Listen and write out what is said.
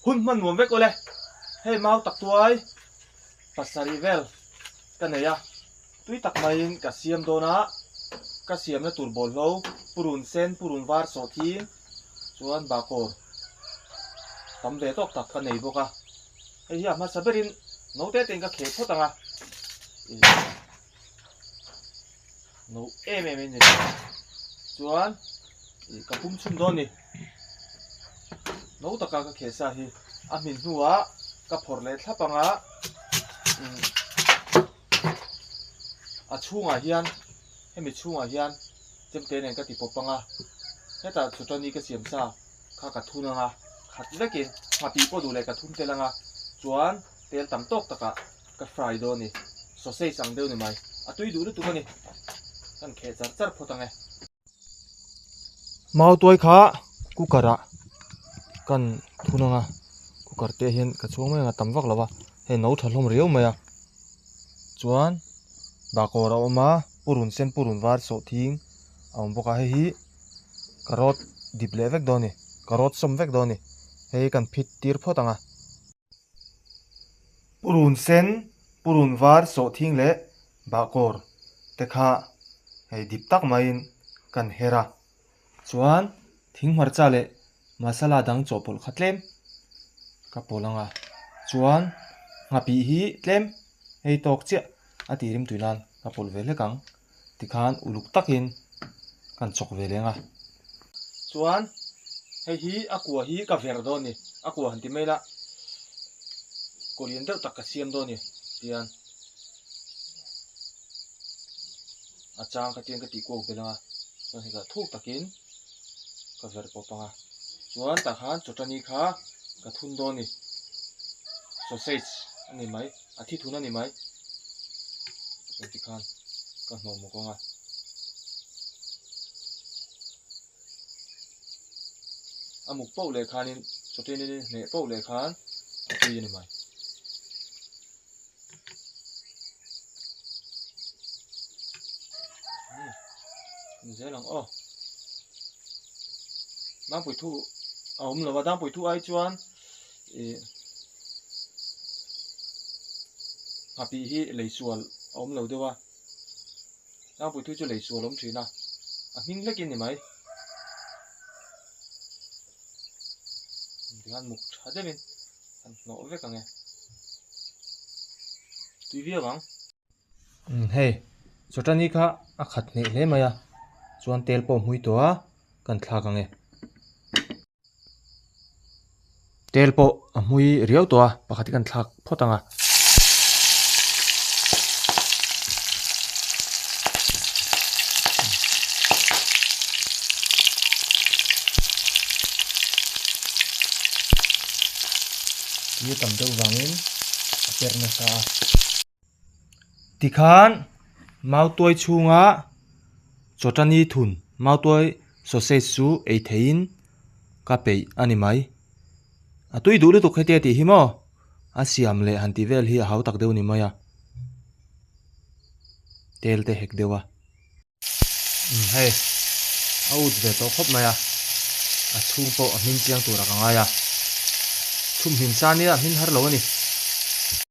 Hun hman nuam vek awle. Hei mau tak tuai pasarih vel ka nei a, tui tak maiin ka siam dawn a, ka siamna tur bawlhlo purun sen purun var sawh thing chuan bakawr tam ve tawk tak ka nei bawk a. Hei hi a hmasa berin naute tein ka kheh phawt ang a, ih no em em in ni chuan ih ka pum chhun dawn ni. No taka ka kheh sa hi a hmin hnuah ka phawrh leh thlap ang a, a chhungah hian hemi chhungah hian chemte nen ka ti pawp ang a, hetah chawṭani ka siam sa kha ka thun ang a, khat vekin nghapih pawh duh leh ka thun tel ang a, chuan tel tam tawk takah ka fry dawn a ni, sausage ang deuh ni mai, a tui duh lutuk a ni, kan kheh char char phawt ang e. Mautuai kha cooker ah kan thun ang a, cooker te hian ka chhuang mai ang a tam vak lo va, hei no tha hlawm riau mai a, chuan bakawr a awm a, purun sen purun var sawh thing a awm bawk a, hei hi carrot dip leh vek dawn a ni, carrot sawm vek dawn a ni, hei hi kan phit tir phawt ang a. Purun sen purun var sawh thing leh Bahkawr te kha hei dip tak maiin kan her a, chuan thing hmarcha leh masala dang chawhpawlh kha tlem ka pawlh ang a, chuan nghapih hi tlem hei tawk chiah a tih rim tui nan ka pawlh ve hlek ang tikhan uluk takin kan chawk ve leng a. Chuan hei hi a kua hi ka ver dawn a ni, a kua han ti mai la kaw lian deuh tak ka siam dawn a ni tian. A chang kha tiang ka tih kuak belh ang a, chuan hetah thuk takin ka verh pawp ang a, chuan tah khan chawṭani kha ka thun dawn a ni, sausage a ni mai, a thi thun a ni mai, chuan tikhan ka hnawh mawk ang a. A muk pauh leh khanin chawṭani hneh pauh leh khan a tui a ni mai. Zel ang aw dangpui thu a awm lo a dangpui thu ai chuan ih nghapih hi lei sual a awm lo deuh a dangpui thu chu lei sual a awm thin a a hming hlek in ni mai tikhan muk tha deuhin kan hnawh vek ang e tui viau ang. Umm hei chawṭani kha a khat hneh hle mai a chuan tel pawh a hmui tawh a kan thlak ang e. Tel pawh a hmui riau tawh a pakhat hi kan thlak phawt ang a. Tui a tam deuh vangin a perh nasa a. Tikhan mautuai chhunga chawṭani thun mautuai sausage chu ei theihin ka peih a ni mai. A tui duh lutuk hetia tih hi maw? A siam leh han tih vel hi a hau tak deuh ni mai a. Tel te hek deuh a. Umm hei a ut ve tawh khawp mai a, a chhung pawh a hmin chiang turah ka ngai a. Chhum hmin sa nia a hmin har lo a ni.